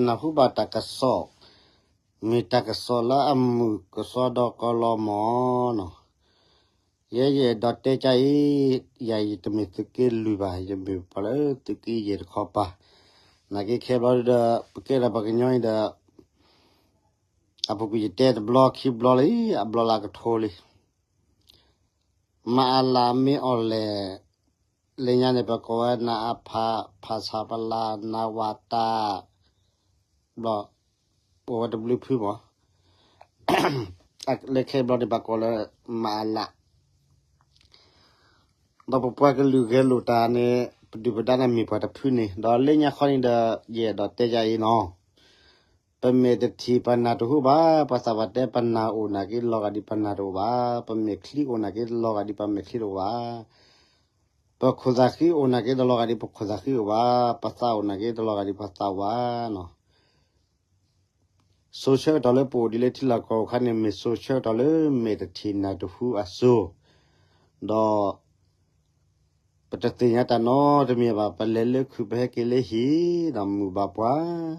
နၢ်ဟူဘၣ်တၢ်ကစီၣ်, မ့ၢ်တၢ်ကစီၣ်လၢအမုာ်ကစီဒီကီလီၤမၢ်နီၤ. ယဲယအဲၣ်ဒိးတဲကါအံၤ, ယၤယတမ့ၢ်သုးက့လွံၢ်ဘၣ်, ယမ့ၢ်ပှၤလၢသုးက့ယဲၢ်တခီပၤ, နာ်က့ခဲဘျီဒီး ပကဲဒၣ်ပှၤကညီအံၤဒီး အပူၤကွံာ်ယတဲတဘျီခံဘျီလံ, အဘျီလၢကထိလံ. မအလမ့ၢ်အီၤလဲၣ်, လၢညါန့ၣ် ပကိးဝဲ နအဖ, ဖဆပလ, နဝတ, ဘျီ, အိၣ်ဝဲတဘျုးဖုမၢ်, လၢခဲဘျီန့ၣ် ပကိးလၢ မအလ, ဒီးပပှၤကလုာ်ဂဲၤလိာ်တၢ်န့ၣ် ပဒုၣ်ပဒါန့ၣ်မ့ၢ်ပှၤတဖုန့ၣ်, ဒီးလၢညါခီန့ၣ်ဒီး ယအဲၣ်ဒိးတဲယၤအံၤနီၤ. ပမဲာ်တထံၣ်ပနၢ်တဟူဘၣ်, ပှၤသးပှၢ်တဲ ပနၢ်အိၣ်နာ်က့လီၤဂာ်ဒ်ပနၢ်တအိၣ်ဘၣ်, ပမဲာ်ချံအိၣ်နာ်က့လီၤဂာ်ဒ်ပမဲာ်ချံတအိၣ်ဘၣ်, ပခိၣ်သးဃံအိၣ်နာ်က့တလီၤဂာ်ဒ်ပခိၣ်သးဃံအိၣ်ဘၣ်, ပသးအိၣ်နာ်က့တလီၤဂာ်ဒ်ပသးအိၣ်ဘၣ်နီၤ. စိၤဆၢကတီၢ်လၢပအိၣ်ဒံးလၢထံလီၢ်ကီၢ်ပူၤခါန့ၣ် မ့ၢ်စိၤဆၢကတီၢ်လၢမဲာ်တထံၣ်နၢ်တဟူအစိၤ, ဒီး ပတသ့ၣ်ညါတၢ်နီတမံၤဘၣ်, ပလဲၤလၢခုးပဟဲက့ၤလၢဟံၣ် ဒီးမုာ်ဘၣ်ပှၤ,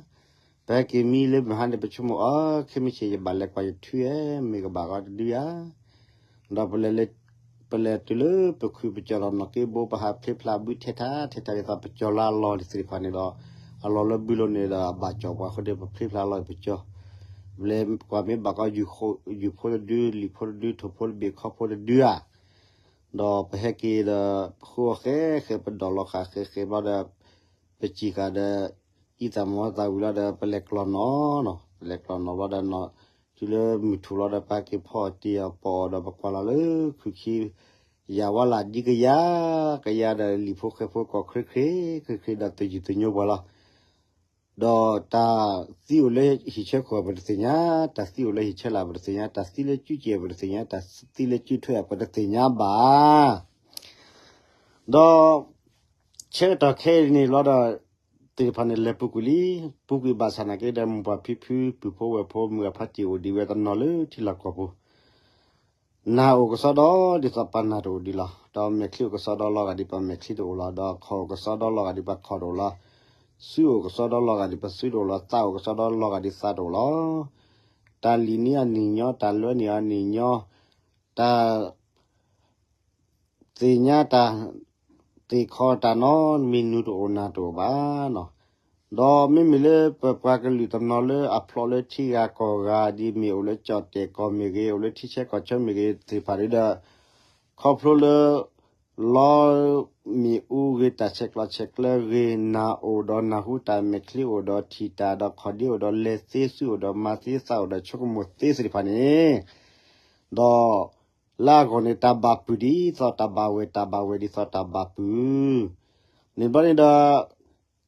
ပဟဲက့ၤမံလၢမုၢ်ဟါန့ၣ် ပဆိကမိၣ်အီၤ ခဲမုၢ်ဆ့ၣ်ယဘၣ်လဲၤကွၢ်ယထွံၣ်ဧါ, မ့ၢ်ကဘၣ်ဂီၤတဒုဧါ. ဒီး ပလဲၤတုၤလၢပခုးပကၠီၤဒီးနီၢ်က့ဘိ ပဟးဖျ့ဖျါဘုထဲထါထဲထါဒ်သိးပကၠီၤလၢအလီၢ်သ့ၣ်တဖၣ်န့ၣ်ဒီး အလီၢ်လၢဘုလိန့ၣ်ဒီးအဘၣ်ကၠီၤပှၤအဃိဒီး ပဖျ့ဖျါလီၤပကၠီၤ, ပလဲၤကွၢ်မ့ၢ်ဘၣ်ကီး ယုၢ်ဖိတဒု လံာ်ဖိတဒု ထိၣ်ဖိတဘ့ၣ် ခီဖိတဒုဧါ. ဒီးပဟဲက့ၤဒီး ပဃုအီၤဃဲဃဲ ပဒိးလီၤဃာ်ဃဲဃဲဘျီဒီး ပစံၣ်ဃာ်ဒီး အံသးမီသးဝံၤလီၤဒီး ပလဲၤကျီၢ်နီၣ်, ပလဲၤကျီၢ်နီၣ်ဘျီဒီး တုၤလၢမုၢ်ထူၣ်လီၤဒီး ပဟဲက့ၤဖီအီၣ်တ့ၢ်အီၣ်ပီၣ်အီၣ်ဒီး ပကွၢ်လီၤလၢခုးခံ ယၢ်ဝါလၢ်ဒ်ကယၤကယၤဒီး လံာ်ဖိဃဲဖိကိးချ့ချ့ ချ့ချ့ဒီး သယုၢ်သညိပှၤလီၤ. ဒီးတၢ်သံအိၣ်လၢဟံၣ်ဆၢခိၣ် ပတသ့ၣ်ညါ, တၢ်သံအိၣ်လၢဟံၣ်ဆၢလာ် ပတသ့ၣ်ညါ, တၢ်သံလၢကုကဲၣ် ပတသ့ၣ်ညါ, တၢ်သံလၢကုထွဲ ပတသ့ၣ်ညါဘၣ်. ဒီး ဆၢကတီၢ်ခဲအံၤန့ၣ်လီၤဒီး သ့ၣ်တဖၣ်န့ၣ် လဲၤပူၤကွံာ်လံ, ပူၤကွံာ်ဘၣ်ဆၣ်နာ်က့ဒီး မိၢ်ပၢ်ဖံဖု ပုၢ်ဖိဝဲၢ်ဖိ မုၢ်အဖါတံၢ်အိၣ်ဒံးဝဲတနီၤလၢထံလီၢ်ကီၢ်ပူၤ, နၢ်အိၣ်ကစီဒီဒ်သိးပနၢ်တအိၣ်ဒံးလီၤ. ဒီးမဲာ်ချံအိၣ်ကစီဒီလီၤဂာ်ဒ်ပမဲာ်ချံတအိၣ်လီၤ. ဒီးခီၣ်အိၣ်ကစီဒီလီၤဂာ်ဒ်ပခီၣ်တအိၣ်လီၤ. စုအိၣ်ကစီဒီလီၤဂာ်ဒ်ပစုတအိၣ်လီၤ. သးအိၣ်ကစီဒီလီၤဂာ်ဒ်သးတအိၣ်လီၤ. တၢ်လံၣ်န့ၢ်အီၤနံၣ်ညီ, တၢ်လွဲန့ၢ်အီၤနံၣ်ညီ, တၢ် သ့ၣ်ညါတၢ် သ့ၣ်ခီတၢ်နီတမံၤ နူတအိၣ်နၢ်တအိၣ်ဘၣ်နီၤ. ဒီးမ့မ့ၢ်လၢပပှၤကလုာ်တနီၤလၢအဖျိးလၢထံဂၤကီၢ်ဂၤ ဒ်မ့ၢ်အိၣ်လၢကၠီၣ်တဲၣ်ကီၢ်မ့ၢ်ဂ့ၤ, အိၣ်လၢထံဆၢကီၢ်ဆၢမ့ၢ်ဂ့ၤသ့ၣ်တဖၣ်ဒီး ခီဖျိလၢ လီမ့ၣ်အူဂ့ၤ တၢ်ဆဲးကျိးဆဲးကျၢဂ့ၤ နၢ်အိၣ်ဒီးနၢ်ဟူတၢ် မဲာ်ချံအိၣ်ဒီးထံၣ်တၢ်ဒီး ခီၣ်ဒ့အိၣ်ဒီးလဲၤသ့ စုအိၣ်ဒီးမၤသ့ သးအိၣ်ဒီးဆိကမိၣ်သ့သ့ၣ်တဖၣ်န့ၣ် ဒီး လၢအဂီၢ်န့ၣ် တၢ်ဘၣ်ပုၢ်ဒ်သိးတၢ်ဘၣ်ဝဲၢ် တၢ်ဘၣ်ဝဲၢ်ဒ်သိးတၢ်ဘၣ်ပုၢ် န့ၣ်ဘျီန့ၣ်ဒီး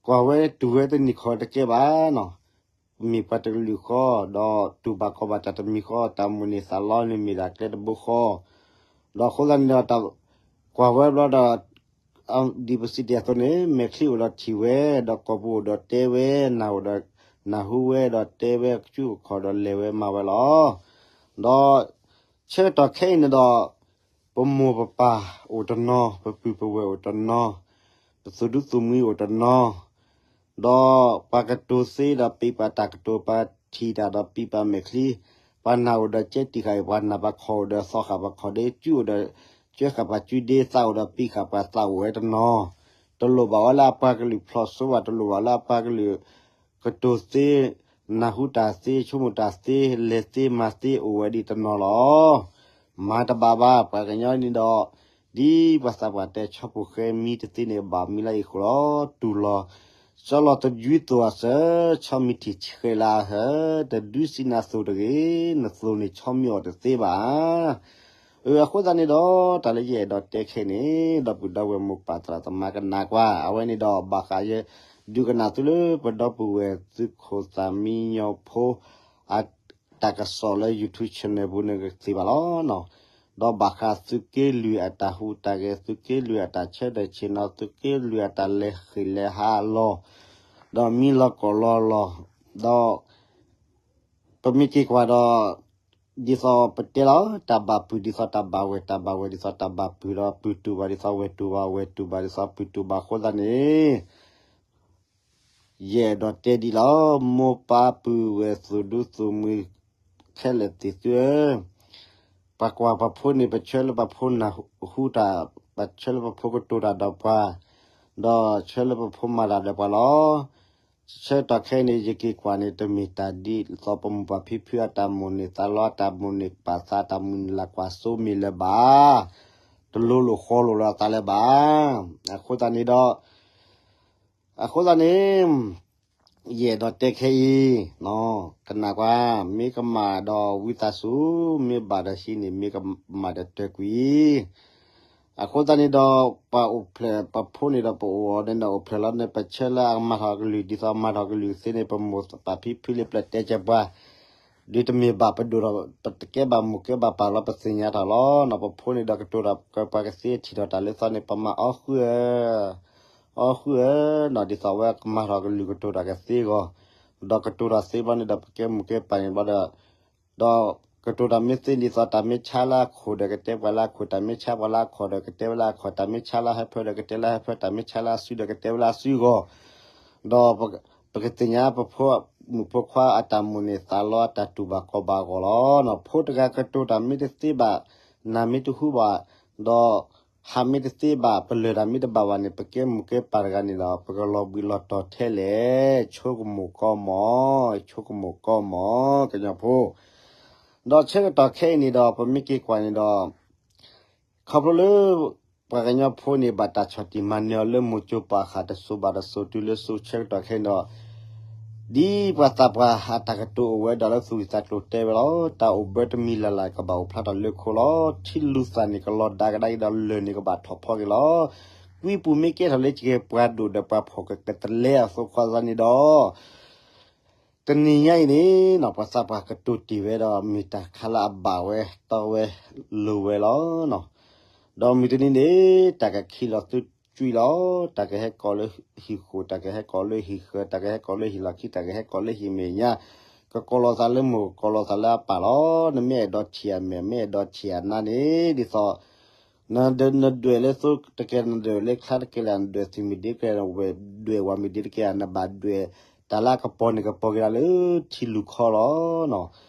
ကွၢ်ဝဲတူၢ်ဝဲတနံၤခီတကဲဘၣ်နီၤ. မ့ၢ်ပှၤတကလုာ်ဃီ ဒီးတူၢ်ဘၣ်ခီၣ်ဘၣ်တၢ်တမံၤဃီ တၢ်မိၣ်န့ၢ်သးလီန့ၣ်မ့ၢ်ဒၣ်ကျဲတဘိဃီ ဒီးအဃိသတးန့ၣ်ဒီး ကွၢ်ဝဲဘျီဒီး ဒ်ပစံးတ့ၢ်အသိးန့ၣ် မဲာ်ချံအိၣ်ဒီးထံၣ်ဝဲ ဒီးကီၢ်ပူၤအိၣ်ဒီးတဲဝဲ နၢ်အိၣ်ဒီး နၢ်ဟူဝဲဒီးတဲဝဲ ကစူၢ်ကခီၣ်ဒီးလဲၤဝဲမၤဝဲလီၤ. ဒီး ဆၢကတီၢ်ခဲအံၤန့ၣ်ဒီး ပမိၢ်ပပၢ်အိၣ်တနီၤ ပပုၢ်ပဝဲၢ်အိၣ်တနီၤ ပသုးဒူသုးမုၢ်အိၣ်တနီၤ ဒီးပှၤကတိၤသ့ဒီးပံးပာ်တၢ်ကတိၤ ပှၤထံၣ်တၢ်ဒီးပံးပာ်မဲာ်ချံ ပှၤနၢ်အိၣ်ဒီးကဲတံၢ်ဃာ်အံၤ ပှၤနၢ်ပှၤခီၣ်အိၣ်ဒီးသီဃာ်ပှၤခီၣ်ဒ့ စုအိၣ်ဒီးကၢဃာ်ပှၤစုဒ့ သးအိၣ်ဒီးပံးဃာ်ပှၤသးအိၣ်ဝဲတနီၤ တလိၣ်ဘၣ်ဝဲလၢအပှၤကလုာ်ဖျိးစိဝဲ တလိၣ်ဘၣ်လၢအပှၤကလုာ်ကတိၤသ့ နၢ်ဟူတၢ်သ့ ဆိကမိၣ်တၢ်သ့ လဲၤသ့မၤသ့အိၣ်ဝဲဒ်တနီၤလီၤ. မၤတဘၣ်ဘၣ် ပှၤကညီန့ၣ်ဒီး ဒ်ပှၤသးပှၢ်တဲဆီဖိဃဲမံတသ့န့ၣ် ဘၣ်မံလၢအံၤဃိလီၤ. တူၢ်လီၤ ကၠီလီၤတယွံသိးအစၢၤ ဆီမံထံၣ်ဆှဲးလၢအဟၢ တဒုစံးနၤသိးတဂ့ၤ နသိးန့ၣ်ဆီမံအီၤတသ့ဘၣ် အဃိသတးန့ၣ်ဒီး တၢ်လၢယအဲၣ်ဒိးတဲခဲအံၤန့ၣ် ဒီပုၢ်ဒီဝဲၢ်မိၢ်ပၢ်သရၣ်သမါကနၣ်ကွၢ် အဝဲန့ၣ်ဒီးဘၣ်ဃးယဲ ဒုးကနၣ်သုလၢပဒီပုၢ်ဝဲၢ်သုးခိၣ်သးမံညီဖိ အတၢ်ကစီၣ်လၢ YouTube channel ပူၤန့ၣ်ကသ့ဘၣ်လီၤ. ဒီးဘၣ်ဃးသုးက့လွံၢ်အတၢ်ဟူးတၢ်ဂဲၤ သုးက့လွံၢ်အတၢ်ဆၢတဲာ်ဆ့ၣ်နီၤ သုးက့လွံၢ်အတၢ်လဲၤဃ့ၢ်လဲၤဟးအလီၢ် ဒီးမံလီၤကီၢ်လီၤလီၢ် ဒီး ပမ့ၢ်က့ၤကွၢ်ဒီး ဒ်သိးပတဲလီၤ တၢ်ဘၣ်ပုၢ်ဒ်သိးတၢ်ဘၣ်ဝဲၢ် တၢ်ဘၣ်ဝဲၢ်ဒ်သိးတၢ်ဘၣ်ပုၢ်ဒီး ပုၢ်တူၢ်ဘၣ်ဒ်သိးဝဲၢ်တူၢ်ဘၣ် ဝဲၢ်တူၢ်ဘၣ်ဒ်သိးပုၢ်တူၢ်ဘၣ်အဃိသတးန့ၣ် ယအဲၣ်ဒိးတဲဒ်လီၤ, မိၢ်ပၢ်ပုၢ်ဝဲၢ်သူၣ်ဒူသူၣ်မှံၤ ခဲလၢာ်သ့ၣ်သုဧၢ, ပှၤကွၢ်ပှၤဖိန့ၣ် ပဆၢလၢပဖိနၢ်ဟူတၢ်, ပဆၢလၢပဖိကတိၤတၢ်ဒီးပှၤ, ဒီးဆၢလၢပဖိမၤတၢ်ဒီးပှၤလီၤ. ဆၢကတီၢ်ခဲအံၤန့ၣ် ယက့ၤကွၢ်န့ၣ် တမ့ၢ်တၢ်ဒ်သိး ပမိၢ်ပၢ်ဖံဖုအတၢ်မိၣ်န့ၣ် သးလီအတၢ်မိၣ်န့ၣ် ပာ်သးအတၢ်မိၣ်န့ၣ် လၢကွၢ်စိမ့ၢ်လၢၤဘၣ်, တလိၤလိာ်ဃီလိာ်လၢအသးလၢၤဘၣ်. အဃိသတးန့ၣ်ဒီး အဃိသတးန့ၣ် ယအဲၣ်ဒိးတဲခဲအံၤ, ကနၣ်ကွၢ်, မ့ၢ်ကမၣ်ဒီးဝံသးစူၤ, မ့ၢ်ဘၣ်ဒီးဟံးန့ၢ်, မ့ၢ်ကမၣ်ဒီးတၢၢ်ကွံာ်. အဃိသတးန့ၣ်ဒီး ပှၤအိၣ်ဖျဲၣ်ပှၤဖိန့ၣ်ဒီး ပအိၣ်အီၤန့ၣ်ဒီး အိၣ်ဖျဲၣ်လီၤန့ၣ် ပဆၢလၢအကမၤထီၣ်ကလုၢ် ဒ်သိးမၤထီၣ်ကလုၢ်သ့န့ၣ် ပမိၢ်ပၢ်ဖံဖုလၢပျၢၤတဲကၢၤပှၤ ဒ်တမ့ၢ်ဘၣ်ပဒိၣ်ဒီး ပတကဲဘၣ်မိၢ်ကဲဘၣ်ပၢ်လီၤ ပသ့ၣ်ညါထီၣ်လီၤ. ပဖိန့ၣ်ဒီးကတိၤတၢ်ကပှၤကသ့ ထံၣ်ထီၣ်တၢ်လၢသီန့ၣ် ပမၤအီဃုဧၢ, အီဃုဧၢ, ဒ်သိးဝဲကမၤထီၣ်ကလုၢ် ကတိၤတၢ်ကသ့အဂီၢ်, ဒီးကတိၤတၢ်သ့ဘျီန့ၣ်ဒီး ပကဲမိၢ်ကဲပၢ်န့ၣ်ဘျီဒီး ဒီးကတိၤတၢ်မ့ၢ်သ့ဒ်သိး တၢ်မ့ၢ်ဆါလၢအခိၣ်ဒီး ကတဲပှၤလၢအခိၣ်, တၢ်မ့ၢ်ဆါပှၤလၢအခိၣ်ဒီး ကတဲဝဲလၢအခိၣ်, တၢ်မ့ၢ်ဆါလၢအဟၢဖၢဒီး ကတဲလၢအဟၢဖၢ, တၢ်မ့ၢ်ဆါလၢအစုဒီး ကတဲဝဲလၢအစုအဂီၢ်, ဒီးပကသ့ၣ်ညါပဖိမုၣ်ဖိခွါအတၢ်မိၣ်န့ၣ် သးလီအတၢ်တူၢ်ဘၣ်ခီၣ်ဘၣ်အဂီၢ်လီၤ. ဖိတဂၤကတိၤတၢ်မ့ၢ်တသ့ဘၣ်, နၢ်မ့ၢ်တဟူဘၣ်, ဒီးဟးမ့ၢ်တသ့ဘၣ်, ပလၢၢ်တၢ်မ့ၢ်တဘၣ်ဘၣ်န့ၣ် ပကဲမိၢ်ကဲပၢ်တဂၤန့ၣ်ဒီး ပကလီၤဘှံးလီၤတီၤထဲလဲၣ်. ဆိကမိၣ်ကီမီၤ, ဆိကမိၣ်ကီမီၤ ကညီဖိ. ဒီးဆၢကတီၢ်ခဲအံၤန့ၣ်ဒီး ပမ့ၢ်က့ၤကွၢ်န့ၣ်ဒီး ခီဖျိလၢ ပှၤကညီဖိန့ၣ် ဘၣ်တၢ်ဆီၣ်တံၢ်မၤနၢၤအီၤလၢမိၢ်ကၠိပာ်ဃာ် တစိၤဘၣ်တစိၤ တုၤလၢစိၤဆၢကတီၢ်ခဲအံၤဒီး ဒ်ပှၤသးပှၢ်အတၢ်ကတိၤအိၣ်ဝဲဒီးလၢသူၣ်ဂံၢ်သးကျိၤတဲဝဲလီၤ. တၢ်အိၣ်ဘၢတမံၤလၢ်လၢ် ကဘၣ်အိၣ်ဖျါထီၣ်လၢခိလီၤ. ထံလူၤသၣ်န့ၣ် ကလီၤဒါကဒါက့ၤဒီး လၢၢ်န့ၣ်ကဘၣ်ထီၣ်ဖီက့ၤလီၤ. ကွံပူၤမ့ၢ်ကဲထီၣ်လၢကပှၤဒိၣ်ဒီးပှၤဖှီၣ်ကကတလဲအသိးဃီသးန့ၣ်ဒီး တနံၤညါအံၤန့ၣ် ပှၤသးပှၢ်ကတိၤတ့ၢ်ဝဲဒီး မ့ၢ်တၢ်ခါလၢအဘၣ်ဝဲတီဝဲလိၤဝဲလီၤ. ဒီးမုၢ်တနံၤန့ၣ် တၢ်ကခံးလီၤသုကွံာ်လီၤ. တၢ်ကဟဲကိးလၢဟံၣ်ဃိၣ်, တၢ်ကဟဲကိးလၢဟံၣ်ဃၢၤ, တၢ်ကဟဲကိးလၢဟံၣ်လီၢ်ခံ, တၢ်ကဟဲကိးလၢဟံၣ်မဲာ်ညါ, ကကိးလီၤသးလၢမိၢ်, ကကိးလီၤသးလၢအပၢ်လီၤ. နမ့ၢ်အဲၣ်ဒိးထံၣ်အမဲာ်, မ့ၢ်အဲၣ်ဒိးထံၣ်အနါန့ၣ် ဒ်သိး နဒွဲၣ်လၢသိတကဲ, နဒွဲၣ်လၢချါတကဲလဲၣ်, နဒွဲၣ်သုးမုၢ်ဒ့တကဲလဲၣ်, ဝဲဒွဲၣ်ဝၤမုၢ်ဒ့တကဲ, နဘၣ်ဒွဲၣ်တၢ်လၢအကပီၤန့ၣ် ကပီၤက့ၤဒၣ်လၢထံလူၤခီလီၤ.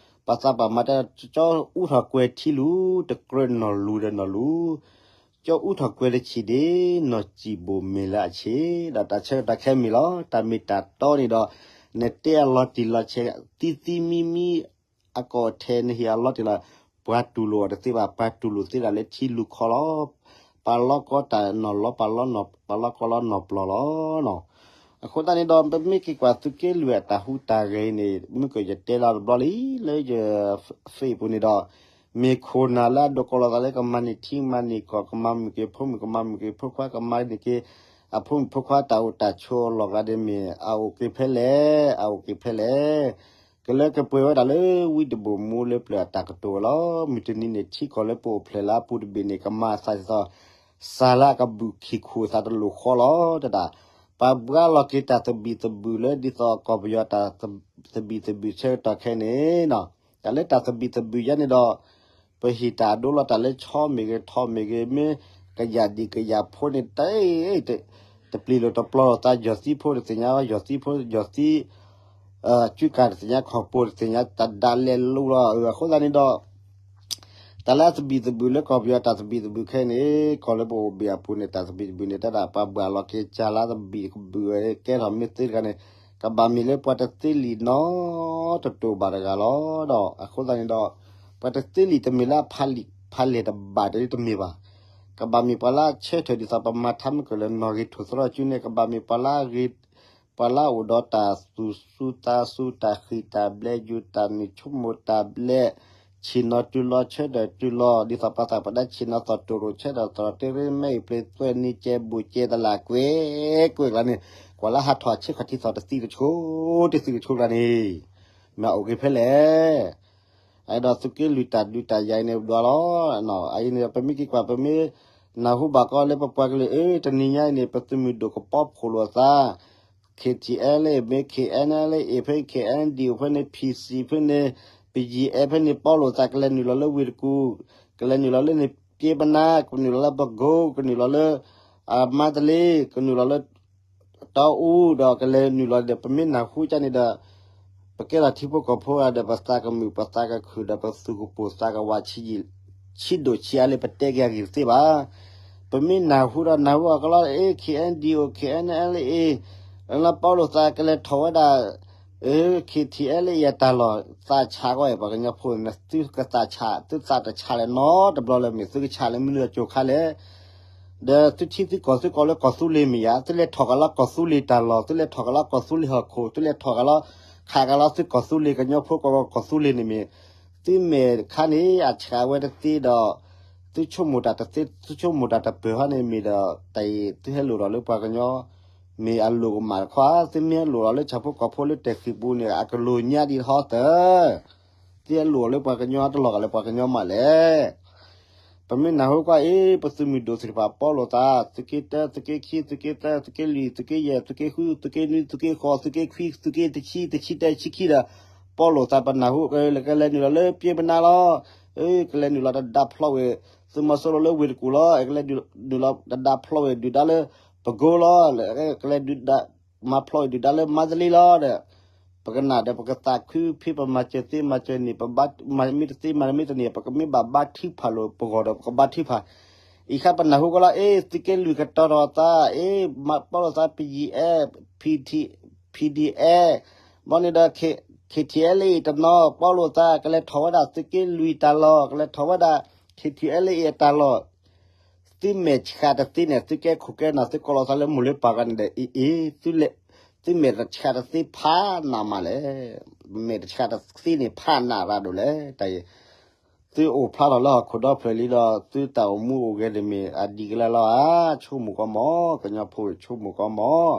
ပှၤသးပှၢ်မၤတၢ် ကၠီအူထီၣ်ကွဲၤထံလူၤ, တကြၢးနီၢ်လူၤဒီးနီၢ်လူၤ, ကၠီအူထီၣ်ကွဲၤတဆံးဒ့, နီၢ်စံၣ်ဘိၣ်မ့ၢ်လၢအဆံး, ဒီးတၢ်ဆၢကတီၢ်ခဲမ့ၢ်လီၤ. တၢ်မ့ၢ်တၢ်တီန့ၣ်ဒီး နတဲအလီၤတံၢ်လီၤဆဲး သံသံမံမံ အကိာ်ထဲနဟံၣ်အလီၤတံၢ်လီၤ, ပှၤတူၢ်လိာ်အီၤတသ့ဘၣ်, ပှၤတူၢ်လိာ်သ့ဒၣ်လၢထံလူၤခီလီၤ. ပှၤလီကီတၢ်နီၢ်လီၤ, ပှၤလီ, ပှၤလီကီလီၤနီၢ်ပျီၢ်လီၤ. အဃိသတးန့ၣ်ဒီး ပမ့ၢ်က့ၤကွၢ်သုးက့လွံၢ်အတၢ်ဟူးတၢ်ဂဲၤအံၤန့ၣ် မုၢ်ကယတဲလီၤတဘျီလံ လၢယ Facebook ပူၤန့ၣ်ဒီး မ့ၢ်ခိၣ်နၢ်လၢအဒိးကိးလီၤသးလၢကမၤန့ၢ်ထံမၤန့ၢ်ကီၢ်, ကမၤမုာ်က့ၤဖိမုၣ်, ကမၤမုာ်က့ၤဖိခွါ, ကမၤန့ၢ်က့ၤအဖိမုၣ်ဖိခွါတၢ်အိၣ်တၢ်ဆိးအလီၢ်ကျါန့ၣ် မ့ၢ်အအိၣ်က့ၤဖဲလဲၣ်, အအိၣ်က့ၤဖဲလဲၣ်. ကလၢကပှဲၤဝဲဒၣ်လၢဝံတဘိၣ်မူလၢပျၢၤအတၢ်ကတိၤဝဲလီၤ. မုၢ်တနံၤန့ၣ် ထံကီၢ်လၢပအိၣ်ဖျဲၣ်လၢအပူၤတဘ့ၣ်န့ၣ် ကမၤအသးဒ်သိး စၢ်လၢအကဘုၣ်ခံၣ်ခိၣ်အသးတလိၣ်ဃီလီၤ. တဒၣ် ပှၤဘှါလီၤက့ၤတၢ်သဘံၣ်သဘုၣ်လၢဒ်သိးကီၢ်ပယီၤတၢ်သဘံၣ်သဘုၣ်ဆၢကတီၢ်ခဲအံၤန့ၣ် တၢ်လၢတၢ်သဘံၣ်သဘုၣ်ယါန့ၣ်ဒီး ပဟ့ၣ်တၢ်အဒိလီၤ. တၢ်လၢဆီမ့ၢ်ဂ့ၤ ထီမ့ၢ်ဂ့ၤ, မ့ၢ်ကယၤဒံၣ်ကယၤဖိန့ၣ် တ တပျံၤလိာ်တပျီလိာ်သး, ယီၤသံဖိတသ့ၣ်ညါ, ယီၤသံဖိ, ယီၤသံ ကုကၢ်တသ့ၣ်ညါ, ခီၣ်ပိၢ်တသ့ၣ်ညါ, တၢ်ဒၣ်လဲာ်လိၤလီၤ. အဃိသတးန့ၣ်ဒီး တၢ်လၢအသဘံၣ်သဘုၣ်လၢကီၢ်ပယီၤတၢ်သဘံၣ်သဘုၣ်ခဲအံၤန့ၣ် ကီၢ်လၢပအိၣ်ဘ့ၣ်အပူၤန့ၣ် တၢ်သဘံၣ်သဘုၣ်န့ၣ် တဒၣ်ပှၤဘှါလီၤက့ၤစၢ်လၢသဘံၣ်သဘုၣ်ဝဲ ကဲထီၣ်မ့ၢ်သ့တဂၤန့ၣ် ကဘၣ်မ့ၢ်လၢပှၤတသ့လံာ်နီတတိာ်ဘၣ်တဂၤလီၤ. ဒီးအဃိသတးန့ၣ်ဒီး ပှၤတသ့လံာ်တမ့ၢ်လၢအဖးလံာ်ဖးလဲၢ်တဘၣ်တမ့ၢ်ဘၣ်. ကဘၣ်မ့ၢ်ပှၤလၢအဆၢထၢၣ်ဒ်သိးပမၤထါမုၢ်ကၢၢ်လၢနီၣ်ဂံၢ်ထိၣ်သရီစုန့ၣ် ကဘၣ်မ့ၢ်ပှၤလၢအဂ့ၤ ပှၤလၢအအိၣ်ဒီးတၢ်သူၣ်စူၤသးစူၤ တၢ်ဃံၢ်တၢ်ဘျဲး ယူၤတၢ်နုာ်ဆိကမိၣ်တၢ်ဘျဲး ဆ့ၣ်နီၤတုၤလီၤဆၢထၢၣ်တုၤလီၤ ဒ်သိးပှၤသးပှၢ်ဒၣ်ဆ့ၣ်နီၤသီၣ်တိၢ်ရိၣ်ဆၢထၢၣ်သီၣ်တရ့မဲအံၤ ပျ့သွဲၣ်နံၤကဲဘူးကဲတလးကွဲးကွဲးကျါန့ၣ် ကွၢ်လၢဟးထီၣ်ဆ့ခီၣ်ထံသီၣ်တသံတဆိ တသံတဆိကျါန့ၣ် မ့ၢ်အအိၣ်က့ၤဖဲလဲၣ်. အဒီးသုးက့လွံၢ်တၢ်ဒုးတၢ်ယၤအံၤန့ၣ်ဒွးလီၤ. အံၤန့ၣ်ဒီး ပမ့ၢ်က့ၤကွၢ် ပမ့ၢ်နၢ်ဟူဘၣ်ကီလၢပပှၤကလုာ် အၢ တနံၤညါအံၤန့ၣ် ပသုးမုၢ်ဒိၣ်ကပီဖှိၣ်လိာ်အသး KTLA မ့ၢ် KNLA ဖဲ KNDO ဖဲန့ၣ် PC ဖဲန့ၣ် BGF ဖဲန့ၣ် ပီလိာ်သး ကလဲၤနုာ်လီၤလၢဝ့ၢ်တကူၣ် ကလဲၤနုာ်လီၤလၢန့ၣ် ကၠ့ပနါ ကနုာ်လီၤလၢပကိ ကနုာ်လီၤလၢ မါတလ့ ကနုာ်လီၤလၢ တၢ်အူဒီးကလဲၤနုာ်လီၤဒီး ပမ့ၢ်နၢ်ဟူကန့ၣ်ဒီး ပကဲထီၣ်ထံဖိကီၢ်ဖိဒီး ပသးကမုာ်ပသးကခုၣ်ဒီး ပသူၣ်ကပိာ်သးကဝးဆံးယံာ် ဆံးဒိၣ်ဆံးအါလၢ ပတဲက့ၤအဂ့ၢ်တသ့ဘၣ်. ပမ့ၢ်နၢ်ဟူဒီးနၢ်ဟူအကလီ အ့ KNDO KNLA လၢပီလိာ်သးကလဲၤထီၣ်ဝဲဒၣ် KTLA အတၢ်လီၢ် သးဆးကီး ပှၤကညီဖိန့ၣ် သုကသးဆး သုသးတဆးလၢၤနီတဘျီလၢၤ မ့ၢ်သုကဆးလၢမနုၤအကၠိၤခါလဲၣ်. ဒီးသုထံသုကီၢ်သုကီၢ်လၢကီၢ်သူလ့ၤမ့ၢ်ယါ သုလဲၤထီၣ်ကလီကီၢ်သူလ့ၤတၢ်လီၢ် သုလဲၤထီၣ်ကလီကီၢ်သူလ့ၤဟီၣ်ခိၣ် သုလဲၤထီၣ်ကလီ ခးကလီသုကီၢ်သူလ့ၤ ကညီဖိကီၢ်ကီၢ်သူလ့ၤန့ၣ်မ့ၢ် သုမဲာ်တခါန့ၣ် အဆးဝဲတသ့ဒီး သုဆိကမိၣ်တၢ်တသ့ သုဆိကမိၣ်တၢ်တပၢၢ်ဟီန့ၣ်မ့ၢ်ဒီး တၢ်အံၤသုဟဲလိၣ်ဒီးလၢပှၤကညီ မ့ၢ်အလိၣ်ကမၣ်တခီ သုမ့ၢ်ဟဲလိၣ်ဒီးလၢဆၣ်ဖိကီၢ်ဖိလၢတၢ်ဃံးပူၤန့ၣ် အကလိာ်ညါဒံးတဟီသၢ သုဟဲလိၣ်လၢပှၤကညီတလီၢ်ဂာ်လၢပှၤကညီမးလဲၣ်. ပမ့ၢ်နၢ်ဟူကွၢ်အံၤ ပသုးမုၢ်ဒိၣ်သ့ၣ်တဖၣ် ပီလိာ်သး သုးက့တၢ သုးက့ခံ သုးက့သၢ သုးက့လွံၢ် သုးက့ယဲၢ် သုးက့ဃု သုးက့နွံ သုးက့ဃိး သုးက့ခွံ သုးက့တဆံ တဆံတၢ တဆံခံဒီး ပီလိာ်သး ပနၢ်ဟူ ကလဲၤနုာ်လီၤလၢပျ့ပနါလီၤ. ကလဲၤနုာ်လီၤတဒါဖျီဝဲ သုးမီၤစိရိၤလၢဝ့ၢ်တကူၣ်လီၤ. ကလဲၤနုာ်လီၤတဒါဖျီဝဲဒုၣ်ဒါလၢပကိလီၤ. ကလဲၤဒုၣ်ဒါ မၤဖျီဝဲဒုၣ်ဒါလၢမါသလံလီၤဒီး ပကနၣ်ဒီးပကသးခု ဖဲပမၤစၢၤသ့မၤစၢၤန့ၣ် ပဘၣ်မၤမ့ၢ်တသ့မၤမ့ၢ်တန့ၢ် ပကမ့ၢ်ဘၣ်ဘါထုကဖၣ်လိာ်ပဂီၢ်ဒီး ပကဘါထုကဖၣ်. အံၤခါပနၢ်ဟူကလီၤ အ့ သုးက့လွံၢ်ကတီၤထီၣ်သး အ့ ပီလိာ်သး ပယံၤအဲ ဖံထံ ဖံဒံအဲ ဘီန့ၣ်ဒီး ခ့ထံအဲလအံၤတနီၤ ပီလိာ်သး ကလဲၤထီၣ်ဝဲဒၣ်သုးက့လွံၢ်တၢ်လီၢ် ကလဲၤထီၣ်ဝဲဒၣ် ခ့ထံအဲလအံၤ အတၢ်လီၢ် သုမဲာ်ဆှးတသ့န့ၣ် သုကဲခိၣ်ကဲနၢ် သုကိးလီၤသးလၢမိၢ်လၢပၢ်ဂၤန့ၣ်ဒီး အ့ အ့ သုလဲၤ သုမဲာ်တဆှးတသ့ဖးနးမးလဲၣ်. မဲာ်တဆှးတသ့န့ၣ် ဖးနးရၤဒိၣ်လဲၣ် တၢ်အံၤ သုအိၣ်ဖျါထီၣ်လၢဟီၣ်ခိၣ်ဒီဖျၢၣ်လံဒီး သုတၢ်အိၣ်မူအိၣ်ဂဲၤတမ့ၢ်အဒံးကလၢလီၤဧါ. ဆိကမိၣ်ကီမး ကညီဖိ ဆိကမိၣ်ကီမး.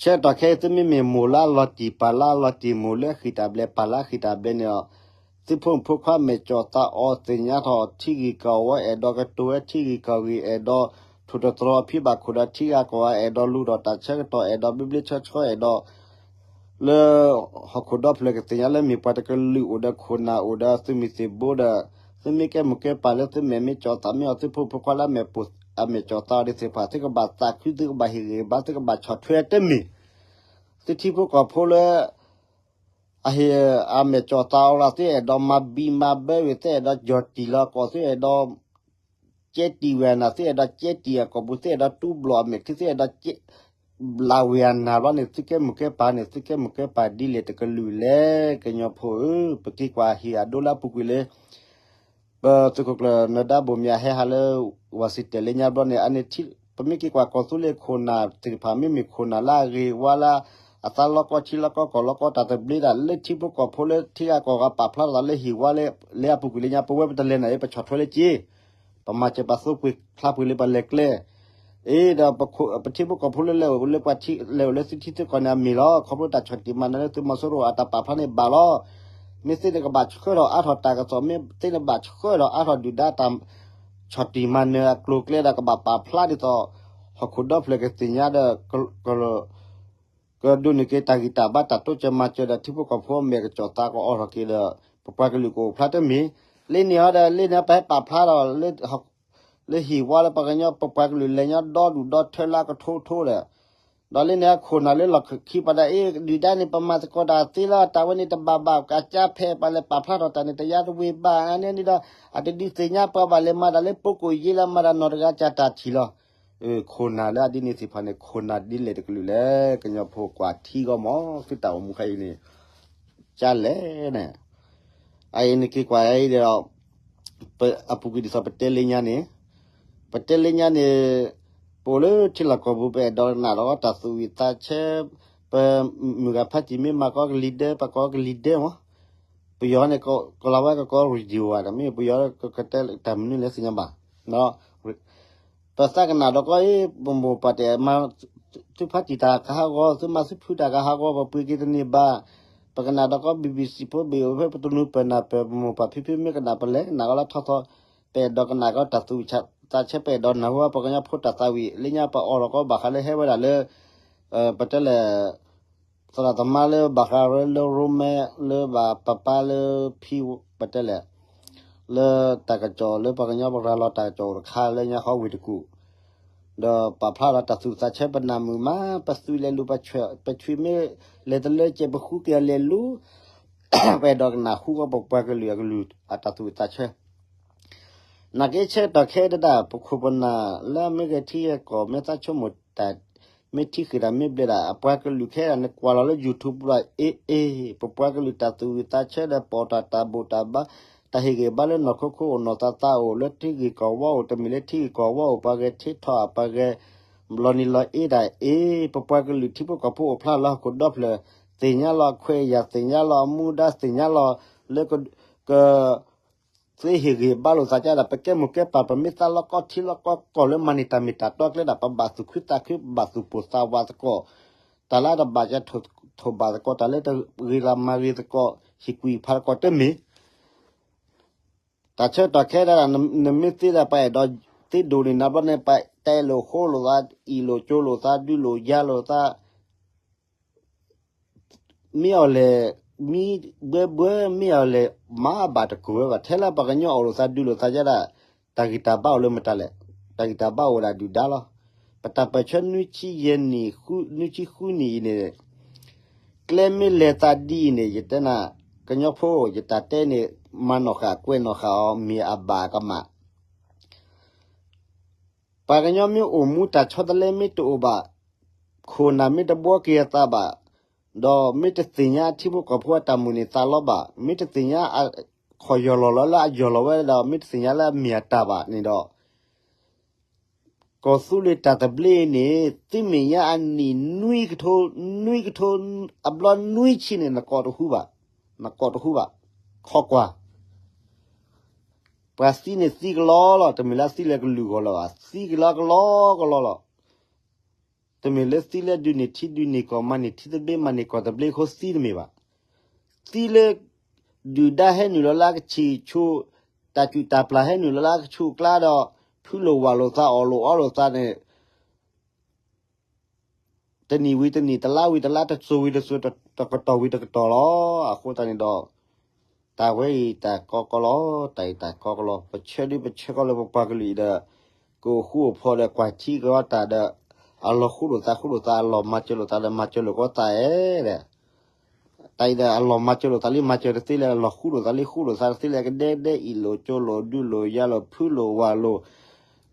ဆၢကတီၢ်ခဲအံၤ သုမ့မ့ၢ်မိၢ်လၢအလီၤတံၢ် ပၢ်လၢအလီၤတံၢ် မိၢ်လၢအဃံတၢ်ဘျဲး ပၢ်လၢအဃံတၢ်ဘျဲးန့ၣ်ဒီး သုဖိမုၣ်ဖိခွါမဲာ်ကၠီၣ်သးအီၤသ့ၣ်ညါထီၣ် ထံဂ့ၢ်ကီၢ်ဝီ အဲၣ်ဒိးကတိၤဝဲထံဂ့ၢ်ကီၢ်ဂ့ၢ် အဲၣ်ဒိးထိၣ်သတြီၤအဖံဘၣ်ခိၣ်ဒီးထံဂၤကီၢ်ဂၤ အဲၣ်ဒိးလူၤထီၣ်တၢ်ဆၢကတီၢ် အဲၣ်ဒိးဘျ့ဘျ့ဆှီဆှီ အဲၣ်ဒိး လၢဟီၣ်ခိၣ်ဒီဖျၢၣ်ကသ့ၣ်ညါလၢမ့ၢ်ပှၤတကလုာ်အိၣ်ဒီးခိၣ်နၢ်အိၣ်ဒီးသုးမုၢ်သံၣ်ဘိဒီး သုမ့ၢ်ကဲမိၢ်ကဲပၢ်လၢသုမဲာ်မ့ၢ်ကၠီၣ်သးမ့ၢ်အီၤ သုဖိမုၣ်ဖိခွါလၢအမဲာ်ကၠီၣ်သးအီၤဒ်သ့ၣ်တဖၣ် သုကဘၣ်သးခု သုကဘၣ်ဟ့ၣ်ဂံၢ်ဘါ သုကဘၣ်ဆီၣ်ထွဲတမ့ၢ် သုထံဖိကီၢ်ဖိလၢ အဟ့ၣ်အမဲာ်ကၠီၣ်သးအီၤလီၤ သုအဲၣ်ဒိးမၤဘံၣ်မၤဘၢဝဲ သုအဲၣ်ဒိးကၠီၣ်တံၢ်လီၤကီၢ် သုအဲၣ်ဒိး ကဲတံၢ်ဝဲအနၢ် သုအဲၣ်ဒိးကဲတံၢ်အကီၢ်ပူၤ သုအဲၣ်ဒိးတူၢ်ဘျီၣ်အမဲာ်ချံ သုအဲၣ်ဒိးကဲ ဘျးဝဲအနၢ်ဘျီန့ၣ် သုကဲမိၢ်ကဲပၢ်န့ၣ် သုကဲမိၢ်ကဲပၢ်ဒ်လဲၣ်တကလုာ်လဲၣ် ကညီဖိဧၢ, ပက့ၤကွၢ်ဟံၣ်အဒိလၢအပူၤကွံာ်လၢ ပသုးခိၣ်ကျၢၢ်နၢၤဒါဘိၣ်မၠးဟဲဟးလၢ Washington လၢညါဘျီန့ၣ် အန့ၣ် ပမ့ၢ်က့ၤကွၢ်ကီၢ်သူလ့ၤခိၣ်နၢ်သ့ၣ်တဖၣ် မ့မ့ၢ်ခိၣ်နၢ်လၢအဂ့ၤဝါလၢ အသးလီၤကီထံလီၤကီကီၢ်လီၤကီတၢ်သဘျ့ဒၣ် လၢထံဖိကီၢ်ဖိလၢထံဂၤကီၢ်ဂၤပာ်ဖျါထီၣ်သးလၢဟံၣ်ဝါလၢအပူၤကွံာ်လၢညါ ပဝဲပတလဲၤနၤအံၤ ပဆီၣ်ထွဲလၢက့ၤ ပမၤစၢၤပာ်သိပှ့ၤဖျါပှ့ၤလၢပလဲၤကျဲ အ့ဒီး ပထံဖိကီၢ်ဖိလၢလဲၤအိၣ်လၢပှၤထံ လဲၤအိၣ်လၢသုထံသုကီၢ်န့ၣ်အမ့ၢ်လီၤ. ခီဖျိတၢ်ဆီၣ်တံၢ်မၤနၢၤလၢသုးမီၤစိရိၤအတၢ်ပာ်ဖျါန့ၣ်ဘၣ်လီၤ. မ့ၢ်သ့န့ၣ်ကဘၣ်ဆှၢထီၣ်အါထီၣ်တၢ်ကစီၣ် မ့ၢ်သ့န့ၣ်ဘၣ်ဆှၢထီၣ်အါထီၣ်ဒုၣ်ဒါတၢ်ဆီၣ်တံၢ်မၤနၢၤအကျိၤအကျဲဒီးကဘၣ်ပာ်ဖျါဒ်သိး ဟီၣ်ခိၣ်ဒီဖျၢၣ်ကသ့ၣ်ညါဒီး ကဒိးန့ၢ်က့ၤတၢ်ဂံၢ်တၢ်ဘါတၢ်တိစၢၤမၤစၢၤဒီးထံဖိကီၢ်ဖိအမဲာ်ကစီၣ်သးကအီထီၣ်က့ၤဒီး ပပှၤကလုာ်ကအိၣ်ဖျါတမ့ၢ် လၢန့ၣ်ဟီဒီး လၢန့ၣ်ပဟဲပာ်ဖျါထီၣ် လၢဟံၣ်ဝါလၢပှၤကညီ ပပှၤကလုာ်လဲၤညီဒီဒူၣ်ဒီထၢလၢကထိထိဒီး ဒီးလၢန့ၣ်ခိၣ်နၢ်လၢလီၢ်ခံပၤဒၣ်အ့ ဒုၣ်ဒါန့ၣ် ပမၤသကိးတၢ်သ့လီၤ တၢ်ဝဲန့ၣ်တဘၣ်ဘၣ် ကစၢ်ဖဲပှၤလဲၤပာ်ဖျါထီၣ်တၢ်န့ၣ် တယါတဝ့ၤဘၣ် အန့ၣ်န့ၣ်ဒီး အတဒုးသ့ၣ်ညါပှၤဘၣ်လဲၤမၤတၢ်လၢပိကိၣ်ယ့လၢမၤတၢ်နီၢ်တဂၤကၢ်တၢ်ထံၣ်လီၤ. ခိၣ်နၢ်လၢအဒ်န့ၣ်သ့ၣ်တဖၣ်န့ၣ် ခိၣ်နၢ်ဒ်လဲၣ်တကလုာ်လဲၣ် ကညီဖိကွၢ်ထံဂီၢ်မး သုတၢ်အိၣ်မူခဲအံၤန့ၣ် ကလဲၣ်န့ၣ် အအံၤနက့ၤကွၢ်အံၤဒီး အပူၤကွံာ်ဒ်သိးပတဲလၢညါန့ၣ် ပတဲလၢညါန့ၣ် ပအိၣ်လၢထံလီၢ်ကီၢ်ပူၤ ပအဲၣ်ဒိးကနၣ်ဒီးတၢ်သူၣ်ဝံၣ်သးဆၢ ပမုၢ်ဂၤဖါတံၢ်မ့ၢ်မၤကီကလံၤဒဲ ပကိးကလံၤဒဲမး ပယီၤန့ၣ် ကလီၤဝဲကကိး radio ဘၣ် တမ့ၢ်ပယီၤကတဲတၢ်မနုၤလဲၣ်သ့ၣ်ညါဘၣ် ပသးကနၣ်ဒီးကီအံၤ ပမိၢ်ပၢ်တဲ မၤသုဖါတံၢ်တၢ်ကဟးဂီၤ သုမၤသုဖုတၢ်ကဟးဂီၤ ပပှ့ၤက့ၤတန့ၢ်ဘၣ်. ပကနၣ်ဒီးကီ BBC ဖိဘ့ၣ်အိၣ်ဖဲပတနူပၢၢ်နၢ်ပၢၢ် ပမိၢ်ပၢ်ဖံဖုမ့ၢ်ကနၣ် ပလဲၤကနၣ်ကီလၢထီၣ်ထီၣ် ပအဲၣ်ဒိးကနၣ်ကီတၢ်သူၣ်ဝံၣ်သးဆၢ ပအဲၣ်ဒိးနၢ်ဟူပှၤကညီဖိတၢ်သးဝံၣ် လၢညါပအီၣ်လီၤကီဘၣ်ဃးလၢဟဲဝဲဒၣ်လၢ ပတဲလဲၣ် သရၣ်သမါလၢဘၣ်ဃးရၢလၢရိမဲ လၢဘၣ်ပပၢ်လၢဖံ ပတဲလဲၣ် လၢတၢ်ကစီၣ်လၢပှၤကညီပရၤလီၤတၢ်ကစီၣ်အိၣ်တခါလၢညါဃီဝ့ၢ်တကူၣ် ဒီးပာ်ဖျါဒီးတၢ်သူၣ်သးဆၢပနၢ်မုာ်မး ပသူၣ်လဲၤလူၤ ပထွံၣ်မ့ၢ်လဲၤတလၢကဲး ပဃုက့ၤအီၤလဲၤလူၤ ပအဲၣ်ဒိးကနၣ်ဃုဃီ ပပှၤကလုာ်အကလုၢ်အတၢ်သူၣ်သးဆၢ နာ်က့ဆၢကတီၢ်ခဲအံၤဒၣ် ပခိၣ်ပနၢ်လၢအမ့ၢ်ဂဲၤထံဂဲၤကီၢ် မ့ၢ်သးဆိကမိၣ်တၢ် မ့ၢ်ထံဃ့ၢ်တၢ်မ့ၢ်ဘျဲးဒၣ် အပှၤကလုာ်ခဲအံၤဒၣ် နကွၢ်လီၤလၢ YouTube ပူၤဒီး အ့အ့ ပပှၤကလုာ်တၢ်သူၣ်ဝံၣ်သးဆၢဒီး ပိာ်တၢ်တၢ်ဘူၣ်တၢ်ဘါ တၢ်ဟ့ၣ်ဂံၢ်ဘါလၢနီၢ်ခိခိ အိၣ်နီၢ်သးသးအိၣ် လၢထံဂ့ၢ်ကီၢ်ဝီအိၣ် တမ့ၢ်လၢထံဂ့ၢ်ကီၢ်ဝီအိၣ် ပှၤဂဲၤထံထီၣ်အပှၤဂဲၤ လီၤနံၤလီၤအ့ဒၣ်အ့ ပပှၤကလုာ်ထံဖိကီၢ်ဖိအိၣ်ဖျါလၢဟီၣ်ခိၣ်ဒီဖျၢၣ် သ့ၣ်ညါလီၤအခွဲးအယာ် သ့ၣ်ညါလီၤအမူဒါ သ့ၣ်ညါလီၤလၢက သ့ဟ့ၣ်ဂံၢ်ဘါလိာ်သးကဒီး ပကဲမိၢ်ကဲပၢ် ပမ့ၢ်သးလီၤကီထံလီၤကီကီၢ်လၢမၤန့ၢ်တၢ်မ့ၢ်တၢ်တီကျဲဒၣ် ပဘၣ်သူၣ်ခုသးခု ပဘၣ်သူၣ်ပိၢ်သးဝးသကိး တၢ်လၢတဘၣ်ကထိၣ်ဘၣ်သကိး တၢ်လၢတဂ့ၤလၢမၤဂ့ၤသကိး ဟ့ၣ်ကွံာ်ဖးသကိးတမ့ၢ် တၢ်ဆၢကတီၢ်ခဲဒၣ် နမ့ၢ်သ့ဒၣ်ပှၤအဲၣ်ဒိးသ့ဒိၣ်န့ၣ် နဘျီန့ၣ် ပတဲလိာ်ဃိလိာ်သး အ့ၣ်လိာ်ကၠိလိာ်သး ဒုးလိာ်ယၤလိာ်သး မ့ၢ်အီၤလဲၣ် မံဘှဲဘှဲ မ့ၢ်အီၤလဲၣ် မၤဘၣ်တကိၢ်ဝဲဘၣ် ထဲလၢပှၤကညီအိၣ်လိာ်သးဒုးလိာ်သးယဲဒၣ် တၢ်ဂံၢ်တၢ်ဘါအိၣ်လၢမတၤလဲၣ် တၢ်ဂံၢ်တၢ်ဘါအိၣ်ဝဲဒၣ်ဒုၣ်ဒါလီၤ. ပတၢ်ပၢၢ်ဆၢနွံဆံယဲၢ်နံၣ် နွံဆံဃုနံၣ်အံၤန့ၣ် ကျဲမ့ၢ်လဲၤသးဒ်အံၤန့ၣ် ယတဲနၤ ကညီဖိ ယတၢ်တဲန့ၣ် မၤနီၢ်ဃာ်ကွဲးနီၢ်ဃာ်အီၤ မ့ၢ်အဘၣ်အကမၣ် ပှၤကညီမ့ၢ်အိၣ်မူတၢ်ဆီတလဲမ့ၢ်တအိၣ်ဘၣ်, ခိၣ်နၢ်မ့ၢ်တဘှီက့ၤအသးဘၣ်, ဒီးမ့ၢ်တသ့ၣ်ညါအထံဖိကီၢ်ဖိအတၢ်မိၣ်န့ၢ်သးလီဘၣ်, မ့ၢ်တသ့ၣ်ညါအခီၣ်ယီၢ်လီၤလီၤလၢအယီၢ်လီၤဝဲဒီး မ့ၢ်တသ့ၣ်ညါလၢအမ့ၢ်အတၢ်ဘၣ်န့ၣ်ဒီး ကီၢ်သူလ့ၤတၢ်သဘျ့န့ၣ် သုမဲာ်ညါအနံၣ်နွံကထိ, နွံကထိ, အဘျီနွံဆံန့ၣ် နကိးတဟူဘၣ်, နကိးတဟူဘၣ်, ခီကွၢ် ပှၤသံန့ၣ်သံကလီလီၤ, တမ့ၢ်လၢသံလၢကလုာ်ဂီၢ်လၢၤဘၣ်, သံကလီကလီကလီလီၤ. တမ့ၢ်လၢသံလၢဒုးန့ၢ်ထံဒုးန့ၢ်ကီၢ် မၤန့ၢ်ထံသဘျ့မၤန့ၢ်ကီၢ်သဘျ့အဃိသံတမ့ၢ်ဘၣ်. သံလၢ ဒုၣ်ဒါဟဲနုာ်လီၤလၢအကဆံၣ်ဆူၣ်, တၢ်ကူၣ်တၢ်ပျၢ်ဟဲနုာ်လီၤလၢအကဆူးအကျါဒီး ဖုလိာ်ဝးလိာ်သးအီၣ်လိာ်အီလိာ်သးန့ၣ် တနံၣ်ဝံၤတနံၣ် တလါဝံၤတလါ တစိၤဝံၤတစိၤ တကတီၢ်ဝံၤတကတီၢ်လီၤ. အဃိသတးန့ၣ်ဒီး တၢ်ဝဲအံၤတၢ်ကီကီလီၤ, တၢ်အံၤတၢ်ကီကီလီၤ. ပဆၢဒုပဆၢကီလၢပပှၤကလုာ်အံၤဒီး ကအိၣ်ဃူအိၣ်ဖိးဒီး ကွၢ်ထံကီတၢ်ဒီး အလီၢ်ဃူလိာ်သးဃူလိာ်သး အလီၢ်မၤစၢၤလိာ်သးဒီး မၤစၢၤလိာ်ကီသးဧါဒီး တၢ်အံၤဒီး အလီၢ်မၤစၢၤလိာ်သးလံ မၤစၢၤတသ့လၢ အလီၢ်ဃူလိာ်သးလံ ဃူလိာ်သးတသ့လၢ ကဒဲကဒဲ အ့ၣ်လိာ်ကၠိလိာ် ဒုးလိာ်ယၤလိာ် ဖုလိာ်ဝးလိာ်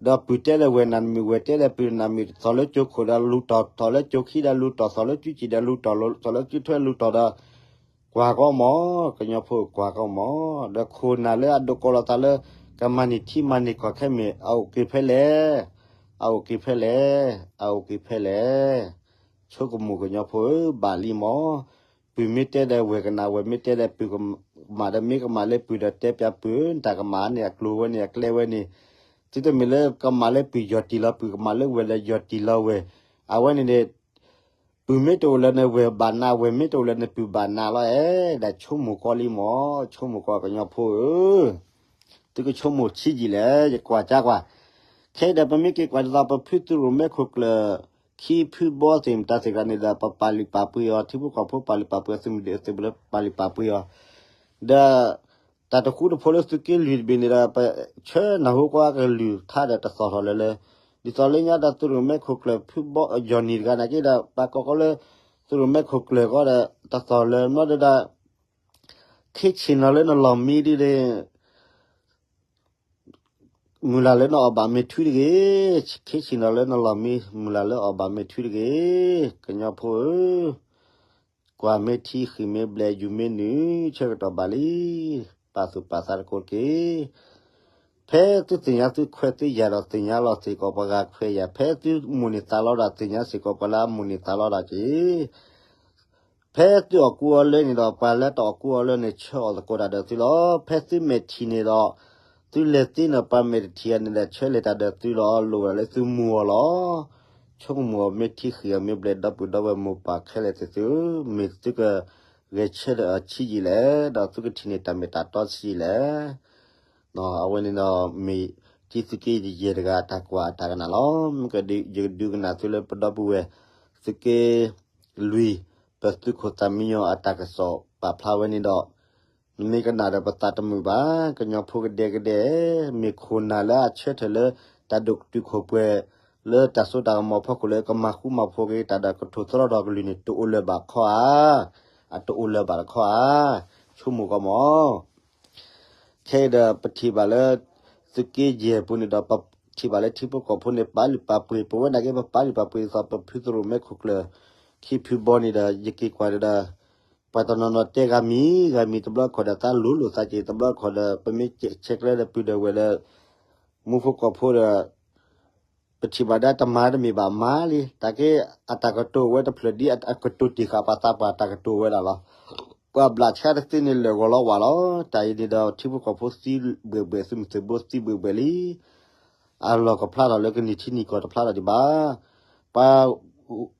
ဒီးပုၢ်တဲလၢဝဲၢ်နၤတမုာ် ဝဲၢ်တဲလၢပုၢ်နၤတမုာ် သီၣ်လၢကၠိခိၣ်ဒီးလူၤတီၢ် သီၣ်လၢကၠိခံဒီးလူၤတီၢ် သီၣ်လၢကၠိစံၣ်ဒီးလူၤတီၢ် သီၣ်လၢကၠိထွဲလူၤတီၢ်ဒီး ကွၢ်ကီမး ကညီဖိကွၢ်ကီမး ဒီးခိၣ်နၢ်လၢအဒိးကိးလီၤသးလၢ ကမၤန့ၢ်ထံမၤန့ၢ်ကီၢ်ခဲမ့ၢ် အအိၣ်က့ၤဖဲလဲၣ်, အအိၣ်က့ၤဖဲလဲၣ်, အအိၣ်က့ၤဖဲလဲၣ်. ဆိကမိၣ်ကညီဖိဧၢ ဘၣ်လံမး ပုၢ်မ့ၢ်တဲဒီးဝဲၢ်ကနၣ် ဝဲၢ်မ့ၢ်တဲဒီးပုၢ်ကမၣ်ဒီး မ့ၢ်ကမၣ်လၢပုၢ်ဒီးတဲပၠးပုၢ် တၢ်ကမၣ်န့ၣ် အကျိၤဝဲန့ၣ် အကျဲဝဲန့ၣ် သုတမ့ၢ်လၢကမၣ်လၢပုၢ်ယီၢ်တံၢ်လီၤ ပုၢ်ကမၣ်လၢဝဲၢ်ဒီးယီၢ်တံၢ်လီၤဝဲၢ် အဝဲန့ၣ်န့ၣ် ပုၢ်မ့ၢ်တအိၣ်လၢၤန့ၣ် ဝဲၢ်ဘၣ်နး ဝဲၢ်မ့ၢ်တအိၣ်လၢၤန့ၣ် ပုၢ်ဘၣ်နးလီၤအဲၣ် ဒီးဆိကမိၣ်ကီလံမး ဆိကမိၣ်ကီကညီဖိဧၢ သုကဆိကမိၣ်ဆံးယံာ်လဲၣ် ယကွၢ်ကၢကွၢ် ခဲအံၤဒီးပမ့ၢ်က့ၤကွၢ်ဒ်သိး ပဖုသုးရိၣ်မဲခိၣ်ကျၢၢ် ခံဖုဘီသ့ၣ်မတၤသ့ၣ်တဖၣ်န့ၣ်ဒီး ပပာ်လုၢ်ပာ်ပှ့ၤအီၤ ထံဖိကီၢ်ဖိပာ်လုၢ်ပာ်ပှ့ၤအီၤ သုးမုၢ်ဒိၣ်သုးမုၢ်လၢပာ်လုၢ်ပာ်ပှ့ၤအီၤ ဒီး တၢ်တဃူတဖိးလၢသုးက့လွံၢ်တဘ့ၣ်န့ၣ်ဒီး ပဆၢနၢ်ဟူကွၢ်ကလုၢ်ကထါဒီးတသီၣ်ထီၣ်လၢၤလၢ ဒ်သိးလၢညါဒီးသုးရိၣ်မဲခိၣ်ကျၢၢ်ဖုဘီ ယီၢ်နံၣ်တဂၤနာ်က့ဒီး ပှၤကိးကီလၢ သုးရိၣ်မဲခိၣ်ကျၢၢ်ဃီဒီး တသီၣ်လၢၤ မ့ၢ်ဒီး ခ့ဆ့ၣ်နီၤလၢနလီၢ်မံဒ်န့ၣ် မုၢ်လၢ်လၢနအီၣ်ဘၣ်မ့ၢ်ထုတဂ့ၤ, ခ့ဆ့ၣ်နီၤလၢနလီၢ်မံ မုၢ်လၢ်လၢအီၣ်ဘၣ်မ့ၢ်ထုတဂ့ၤ, ကညီဖိဧၢ, ကွၢ်မ့ၢ်ထံဃံၢ်မ့ၢ်ဘျဲး ယူၤမ့ၢ်နုာ် ဆၢကတီၢ်ဘၣ်လံ, ပာ်သူၣ်ပာ်သးသကိးတက့ၢ်. ဖဲသုသ့ၣ်ညါသုခွဲးသုယာ်ဒီးသ့ၣ်ညါလီၤစ့ၢ်ကီးပှၤဂၤခွဲးယာ်, ဖဲသုမိၣ်န့ၢ်သးလီဒၣ်သ့ၣ်ညါစ့ၢ်ကီးပှၤလၢအမိၣ်န့ၢ်သးလီဒၣ်က့ၢ်. ဖဲသုအီၣ်ကူအီလၢန့ၣ်ဒီး ပှၤလၢတအီၣ်ကူအီလၢန့ၣ် ဆၢအီၣ်သကိးတၢ်ဒီးသုလီၤ. ဖဲသုမဲာ်ထံၣ်န့ၣ်ဒီး သုလဲၤသ့န့ၣ် ပှၤမဲာ်တထံၣ်အီၤန့ၣ်ဒီး ဆၢလဲၤတၢ်ဒီးသုလီၤ. လိၣ်ဝဲဒၣ်လၢသုမူအီၤလီၤ. ဆိကမိၣ်အီၤ မ့ၢ်ထံဃံၢ်အီၤ မ့ၢ်ဘျဲးဒီပုၢ်ဒီဝဲၢ်မိၢ်ပၢ်ခဲလၢာ်သ့ၣ်သုဧၢ, မ့ၢ်သုကဂဲၤဆၢထၢၣ်အီၤဆံးယံာ်လဲၣ်, ဒီးသုကထံၣ်န့ၢ်တၢ်မ့ၢ်တၢ်တီဆံးယံာ်လဲၣ်. အဝဲန့ၣ်ဒီးမ့ၢ်တံၤသုးက့ယဲၢ်တဂၤအတၢ်ကွၢ်အတၢ်ကနၣ်လီၤ. မ့ၢ်ကဒုး ယကဒုးကနၣ်သုလၢပဒီပုၢ်ဝဲၢ် သုးက့လွံၢ် ပသုးခိၣ်သၣ်မံညီၤအတၢ်ကစီၣ်ပာ်ဖျါဝဲန့ၣ်ဒီး နမ့ၢ်ကနၣ်ဒီးပသးတမုာ်ဘၣ်, ကညီဖိကဒဲကဒဲ, မ့ၢ်ခိၣ်နၢ်လၢအဆၢထၢၣ်လၢတၢ်ဒိၣ်တုာ်ခိၣ်ပှဲၤ လၢတၢ်စိတၢ်ကမီၤဖီခိၣ်လၢကမၤဃူမၤဖိးက့ၤတၢ်ဒီးကထိၣ်သရီဒီးကလုၢ်န့ၣ် တအိၣ်လၢၤဘၣ်တခီဧါ, အတအိၣ်လၢၤဘၣ်တခီဧါ, ဆိကမိၣ်ကီးမး. ခဲအံၤဒီးပထံၣ်ဘၣ်လၢ သုးက့ယဲၢ်ပူၤန့ၣ်ဒီး ပထံၣ်ဘၣ်လၢထံဖိကီၢ်ဖိန့ၣ် ပာ်လုၢ်ပာ်ပှ့ၤ ပဝဲနာ်က့ ပပာ်လုၢ်ပာ်ပှ့ၤဒ်သိး ပဖုသရိာ်မဲခိၣ်ကျၢၢ် ထံဖုဘီန့ၣ်ဒီး ယက့ၤကွၢ်ဒီး ပှၤတနီၤနီၤတဲဂၤမံၤဂၤမံၤ တဘျီခီၣ်ဒီးသးလိၤလိာ်သးက့ၤ တဘျီခီၣ်ဒီး ပမ့ၢ်ဆဲးကျၢဒီးပုၢ်ဒီးဝဲၢ်လၢ မူဖိကီၢ်ဖိဒီး ပထံၣ်ဘၣ်ဒၣ်တမၤတမ့ၢ်ဘၣ်မၤလံ တၢ်က့ အတၢ်ကတိၤဝဲတဖျၢၣ်ဒ်အကတိၤတ့ၢ်ဃာ်ပှၤသးပှၢ်တၢ်ကတိၤဝဲဒၣ်လီၤ. ပှၤဘျးဆါတသ့န့ၣ်လၢာ်ဂီၤလီၤဝးလီၤ. တၢ်အံၤန့ၣ်ဒီး ထံဖိကီၢ်ဖိသံဘှဲးဘှဲး သုးမုၢ်သံၣ်ဘိသံဘှဲးဘှဲးလံ. အလီၢ်ကဖျါထီၣ်လၢကနံၣ်ထံနံၣ်ကီၢ်တဖျါထီၣ်ဒံးဘၣ်. ပှၤ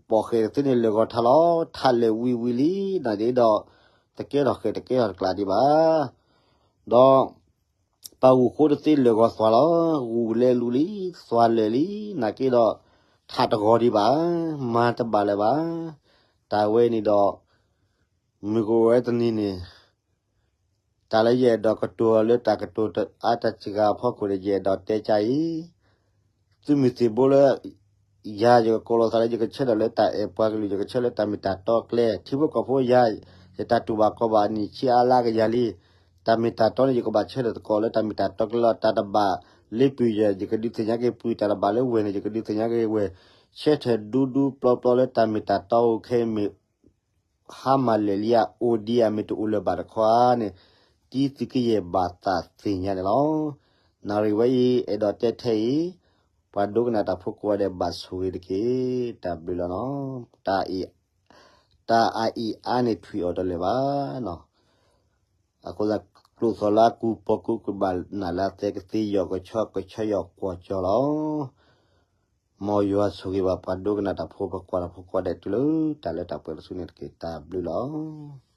ပိာ်ဃဲၤတသ့န့ၣ်လၢာ်ဂီၤထးလီၤ. ထးလၢာ်ဝံၤဝံၤလံ နာ်က့ဒီး တကဲထီၣ်ဃဲၤတကဲထီၣ်တကျးဒံးဘၣ်. ဒီး ပှၤဂုာ်ဃိတသ့လၢာ်ဂီၤသွါလီၤ. ဂုာ်လဲၤလူၤလံ သွါလဲၤလံ နာ်က့ဒီး ထးတဂီၤဒံးဘၣ်, မၤတဘၣ်လၢၤဘၣ်. တၢ်ဝဲန့ၣ်ဒီး မုၢ်ကအိၣ်ဝဲတနံၤန့ၣ် တၢ်လၢယအဲၣ်ဒိးကတိၤလၢတၢ်ကတိၤအါတၢ်စှၤဂၤအဖီခိၣ်န့ၣ် ယအဲၣ်ဒိးတဲကါအံၤ သုးမုၢ်သံၣ်ဘိလၢ ယၤယကကိးလီၤသးလၢယကဆၢထၢၣ်လၢတၢ်အဲၣ်ပှၤကလုာ် ယကဆၢလၢတၢ်မ့ၢ်တၢ်တီကျဲ ထံဖိကီၢ်ဖိယၤ ယတၢ်တူၢ်ဘၣ်ခီဘၣ်အနံၣ်ဆံအါလါကယၤလံ. တၢ်မ့ၢ်တၢ်တီန့ၣ် ယကဘၣ်ဆၢထၢၣ်သကိးလၢတၢ်မ့ၢ်တၢ်တီကျဲလီၤ. တၢ်တဘၣ်လၢပုၢ်ယဲၢ် ယကဒုးသ့ၣ်ညါက့ၤပုၢ်, တၢ်တဘၣ်လၢဝဲၢ်န့ၣ် ယကဒုးသ့ၣ်ညါက့ၤဝဲၢ်, ဆၢထၢၣ်ဒူဒူပျီပျီလၢတၢ်မ့ၢ်တၢ်တီအိၣ်ခဲအံၤမ့ၢ် ဟါမၢ်လဲာ်လံဧါ အိၣ်ဒံးဧါ မ့ၢ်တအိၣ်လၢၤဘၣ်တခီဧါန့ၣ် တံသုးကယဲၢ်ဘၣ်သးသ့ၣ်ညါန့ၣ်လီၤ. နၣ်ရံၣ်ဝဲအံၤ အဲၣ်ဒိးတဲထဲအံၤ ပှၤဒိကနၣ်တၢ်ဖိကိးဂၤဒဲးဘၣ်ဆိၣ်ဂ့ၤတက့ၢ်. တၢ်ဘျုးလီၤနီၤ. တၢ်အံၤအါန့ၢ်ထွံၣ်အီၤတလၢာ်ဘၣ်နီၤ. အဃိသတး ကျိာ်သီၣ်လၢအကူပီကူကဘၣ်နၢ်လၢအသဲကသ့ယီၢ်ကဆီကဆၢယီၢ်ကွီၢ်ကၠီလီၤ. မ်ယွၤဆိၣ်ဂ့ၤဘၣ်ပှၤဒိကနၣ်တၢ်ဖိ ပှၤကွၢ်တၢ်ဖိကိးဂၤဒဲးတုၤလၢတၢ်လၢတၢ်ပှဲၤတစုန့ၣ်တက့ၢ်. တၢ်ဘျုးလီၤ.